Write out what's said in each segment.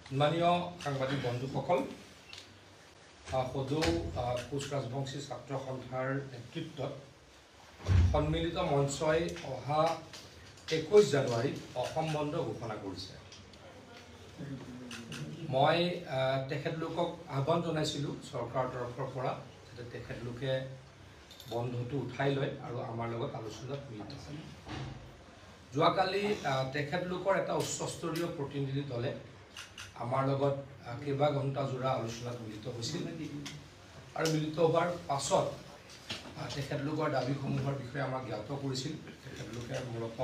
সন্মানীয় সাংবাদিক বন্ধুসকল, সদৌ কোচ ৰাজবংশী ছাত্ৰ সন্থাৰ নেতৃত্বত সন্মিলিত মঞ্চই অহা 21 জানুৱাৰীত অসম বন্ধ ঘোষণা কৰিছে। মই তেখেতলোকক আহ্বান জনাইছিলোঁ চৰকাৰৰ তৰফৰ পৰা যাতে তেখেতলোকে বন্ধটো উঠাই লয় আৰু আমাৰ লগত আলোচনাত মিলিত হয়। যোৱাকালি তেখেতলোকৰ এটা উচ্চস্তৰীয় প্ৰতিনিধি দলে আমাৰ লগত কেইবা ঘণ্টা জোৰা আলোচনাত মিলিত হৈছিল আৰু মিলিত হোৱাৰ পাছত তেখেতলোকৰ দাবীসমূহৰ বিষয়ে আমাক জ্ঞাত কৰিছিল। তেখেতলোকে মূলতঃ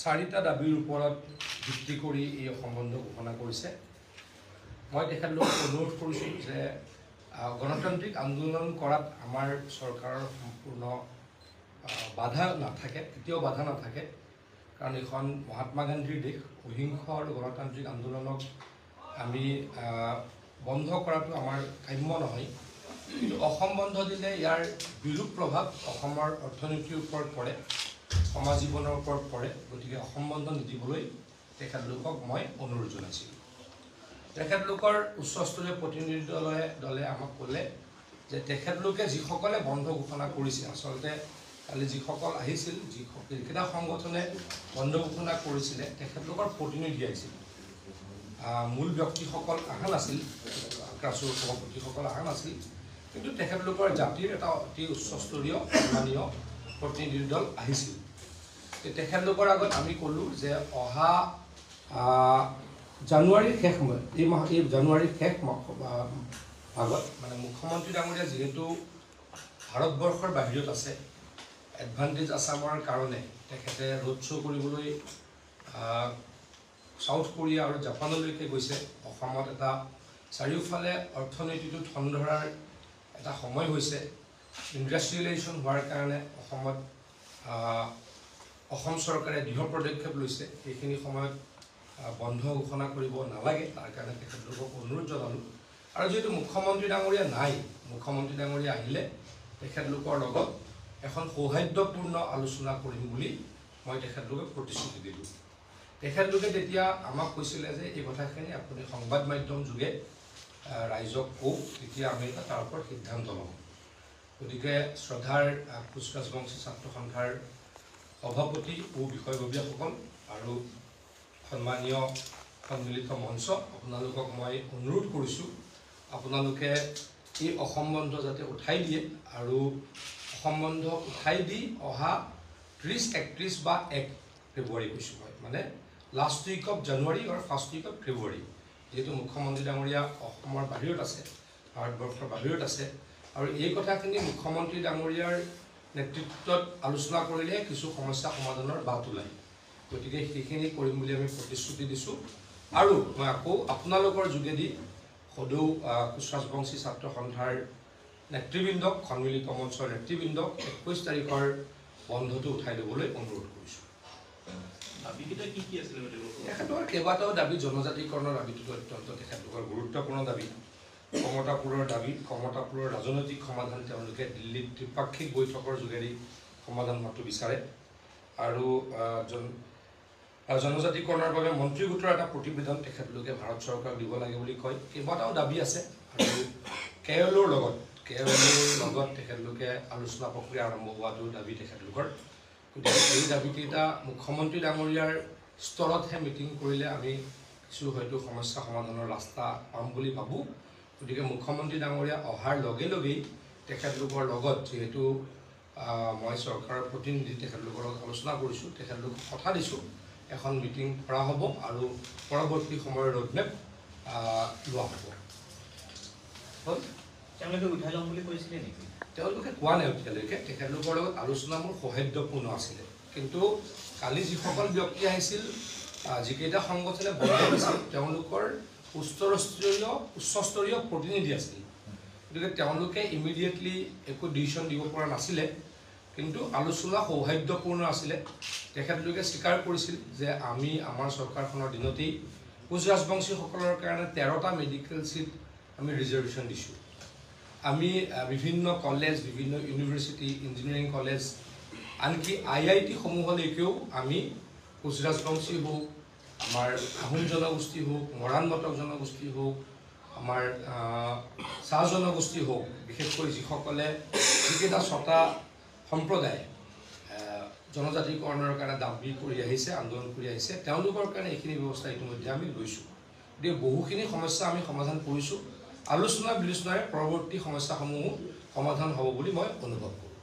চাৰিটা দাবীৰ ওপৰত ভিত্তি কৰি এই অসম বন্ধ ঘোষণা কৰিছে। মই তেখেতলোকক অনুৰোধ কৰিছোঁ যে গণতান্ত্ৰিক আন্দোলন কৰাত আমাৰ চৰকাৰৰ সম্পূৰ্ণ বাধা নাথাকে, কেতিয়াও বাধা নাথাকে, কাৰণ এইখন মহাত্মা গান্ধীৰ দেশ। অহিংস আৰু গণতান্ত্ৰিক আন্দোলনক আমি বন্ধ কৰাটো আমাৰ কাম্য নহয়, কিন্তু অসম বন্ধ দিলে ইয়াৰ বিৰূপ প্ৰভাৱ অসমৰ অৰ্থনীতিৰ ওপৰত পৰে, সমাজ জীৱনৰ ওপৰত পৰে। গতিকে অসম বন্ধ নিদিবলৈ তেখেতলোকক মই অনুৰোধ জনাইছিলোঁ। তেখেতলোকৰ উচ্চস্তৰীয় প্ৰতিনিধি দলে আমাক ক'লে যে তেখেতলোকে যিসকলে বন্ধ ঘোষণা কৰিছে, আচলতে কালি যিসকল আহিছিল, যিকেইটা সংগঠনে বন্ধ ঘোষণা কৰিছিলে তেখেতলোকৰ প্ৰতিনিধি আহিছিল, মূল ব্যক্তিসকল অহা নাছিল, আক্ৰাছুৰ সভাপতিসকল অহা নাছিল, কিন্তু তেখেতলোকৰ জাতিৰ এটা অতি উচ্চস্তৰীয় সন্মানীয় প্ৰতিনিধি দল আহিছিল। তেখেতলোকৰ আগত আমি ক'লোঁ যে অহা জানুৱাৰীৰ শেষ এই মাহ, এই জানুৱাৰীৰ শেষ ভাগত, মানে মুখ্যমন্ত্ৰী ডাঙৰীয়া যিহেতু ভাৰতবৰ্ষৰ বাহিৰত আছে, এডভান্টেজ আছামৰ কাৰণে তেখেতে ৰোড শ্ব' কৰিবলৈ চাউথ কোৰিয়া আৰু জাপানলৈকে গৈছে। অসমত এটা চাৰিওফালে অৰ্থনীতিটো ঠন ধৰাৰ এটা সময় হৈছে। ইণ্ডাষ্ট্ৰিয়েলাইজেশ্যন হোৱাৰ কাৰণে অসমত অসম চৰকাৰে দৃঢ় পদক্ষেপ লৈছে। সেইখিনি সময়ত বন্ধ ঘোষণা কৰিব নালাগে, তাৰ কাৰণে তেখেতলোকক অনুৰোধ জনালোঁ। আৰু যিহেতু মুখ্যমন্ত্ৰী ডাঙৰীয়া নাই, মুখ্যমন্ত্ৰী ডাঙৰীয়া আহিলে তেখেতলোকৰ লগত এখন সৌহাৰ্দ্যপূৰ্ণ আলোচনা কৰিম বুলি মই তেখেতলোকক প্ৰতিশ্ৰুতি দিলোঁ। তেখেতলোকে তেতিয়া আমাক কৈছিলে যে এই কথাখিনি আপুনি সংবাদ মাধ্যম যোগে ৰাইজক কওক, তেতিয়া আমি এটা তাৰ ওপৰত সিদ্ধান্ত ল'ম। গতিকে শ্ৰদ্ধাৰ কোচ ৰাজবংশী ছাত্ৰ সন্থাৰ সভাপতি ও বিষয়ববীয়াসকল আৰু সন্মানীয় সন্মিলিত মঞ্চ, আপোনালোকক মই অনুৰোধ কৰিছোঁ, আপোনালোকে এই অসম বন্ধ যাতে উঠাই দিয়ে আৰু অসম বন্ধ উঠাই দি অহা 30, 31 বা 1 ফেব্ৰুৱাৰী কৈছোঁ মই, মানে লাষ্ট উইক অফ জানুৱাৰী আৰু ফাৰ্ষ্ট উইক অফ ফেব্ৰুৱাৰী, যিহেতু মুখ্যমন্ত্ৰী ডাঙৰীয়া অসমৰ বাহিৰত আছে, ভাৰতবৰ্ষৰ বাহিৰত আছে, আৰু এই কথাখিনি মুখ্যমন্ত্ৰী ডাঙৰীয়াৰ নেতৃত্বত আলোচনা কৰিলে কিছু সমস্যা সমাধানৰ বাট ওলায়। গতিকে সেইখিনি কৰিম বুলি আমি প্ৰতিশ্ৰুতি দিছোঁ। আৰু মই আকৌ আপোনালোকৰ যোগেদি সদৌ কোচ ৰাজবংশী ছাত্ৰ সন্থাৰ নেতৃবৃন্দক, সন্মিলিত মঞ্চৰ নেতৃবৃন্দক 21 তাৰিখৰ বন্ধটো উঠাই দিবলৈ অনুৰোধ কৰিছোঁ। তেখেতৰ কেইবাটাও দাবী, জনজাতিকৰণৰ দাবীটো অত্যন্ত তেখেতলোকৰ গুৰুত্বপূৰ্ণ দাবী, কমতাপুৰৰ দাবী, কমতাপুৰৰ ৰাজনৈতিক সমাধান তেওঁলোকে দিল্লীত ত্ৰিপাক্ষিক বৈঠকৰ যোগেদি সমাধান হোৱাটো বিচাৰে, আৰু জনজাতিকৰণৰ বাবে মন্ত্ৰীগোটৰ এটা প্ৰতিবেদন তেখেতলোকে ভাৰত চৰকাৰক দিব লাগে বুলি কয়। কেইবাটাও দাবী আছে আৰু কে এল অ'ৰ লগত তেখেতলোকে আলোচনা প্ৰক্ৰিয়া আৰম্ভ হোৱাটো দাবী তেখেতলোকৰ। গতিকে এই দাবীকেইটা মুখ্যমন্ত্ৰী ডাঙৰীয়াৰ স্তৰতহে মিটিং কৰিলে আমি কিছু হয়তো সমস্যা সমাধানৰ ৰাস্তা পাম বুলি ভাবোঁ। গতিকে মুখ্যমন্ত্ৰী ডাঙৰীয়া অহাৰ লগে লগেই তেখেতলোকৰ লগত, যিহেতু মই চৰকাৰৰ প্ৰতিনিধি, তেখেতলোকৰ লগত আলোচনা কৰিছোঁ, তেখেতলোকক কথা দিছোঁ, এখন মিটিং কৰা হ'ব আৰু পৰৱৰ্তী সময়ৰ ৰোডমেপ লোৱা হ'ব। তেওঁলোকে উঠাই ল'ম বুলি কৈছিলে নেকি? তেওঁলোকে কোৱা নাই এতিয়ালৈকে। তেখেতলোকৰ লগত আলোচনা মোৰ সৌহাৰ্দ্যপূৰ্ণ আছিলে, কিন্তু কালি যিসকল ব্যক্তি আহিছিল, যিকেইটা সংগঠনে বন্ধ দিছিল, তেওঁলোকৰ উচ্চস্তৰীয় প্ৰতিনিধি আছিল। গতিকে তেওঁলোকে ইমিডিয়েটলি একো ডিচিশ্যন দিব পৰা নাছিলে, কিন্তু আলোচনা সৌহাৰ্দ্যপূৰ্ণ আছিলে। তেখেতলোকে স্বীকাৰ কৰিছিল যে আমি আমাৰ চৰকাৰখনৰ দিনতেই কোচ ৰাজবংশীসকলৰ কাৰণে 13টা মেডিকেল ছিট আমি ৰিজাৰ্ভেশ্যন দিছোঁ। আমি বিভিন্ন কলেজ, বিভিন্ন ইউনিভাৰ্চিটি, ইঞ্জিনিয়াৰিং কলেজ, আনকি আই আই টিসমূহলৈকেও আমি কোচ ৰাজবংশী হওক, আমাৰ আহোম জনগোষ্ঠী হওক, মৰাণ মটক জনগোষ্ঠী হওক, আমাৰ চাহ জনগোষ্ঠী হওক, বিশেষকৈ যিসকলে যিকেইটা ছটা সম্প্ৰদায়ে জনজাতিকৰণৰ কাৰণে দাবী কৰি আহিছে, আন্দোলন কৰি আহিছে, তেওঁলোকৰ কাৰণে এইখিনি ব্যৱস্থা ইতিমধ্যে আমি লৈছোঁ। গতিকে বহুখিনি সমস্যা আমি সমাধান কৰিছোঁ। আলোচনা বিলোচনাৰে পৰৱৰ্তী সমস্যাসমূহো সমাধান হ'ব বুলি মই অনুভৱ কৰোঁ।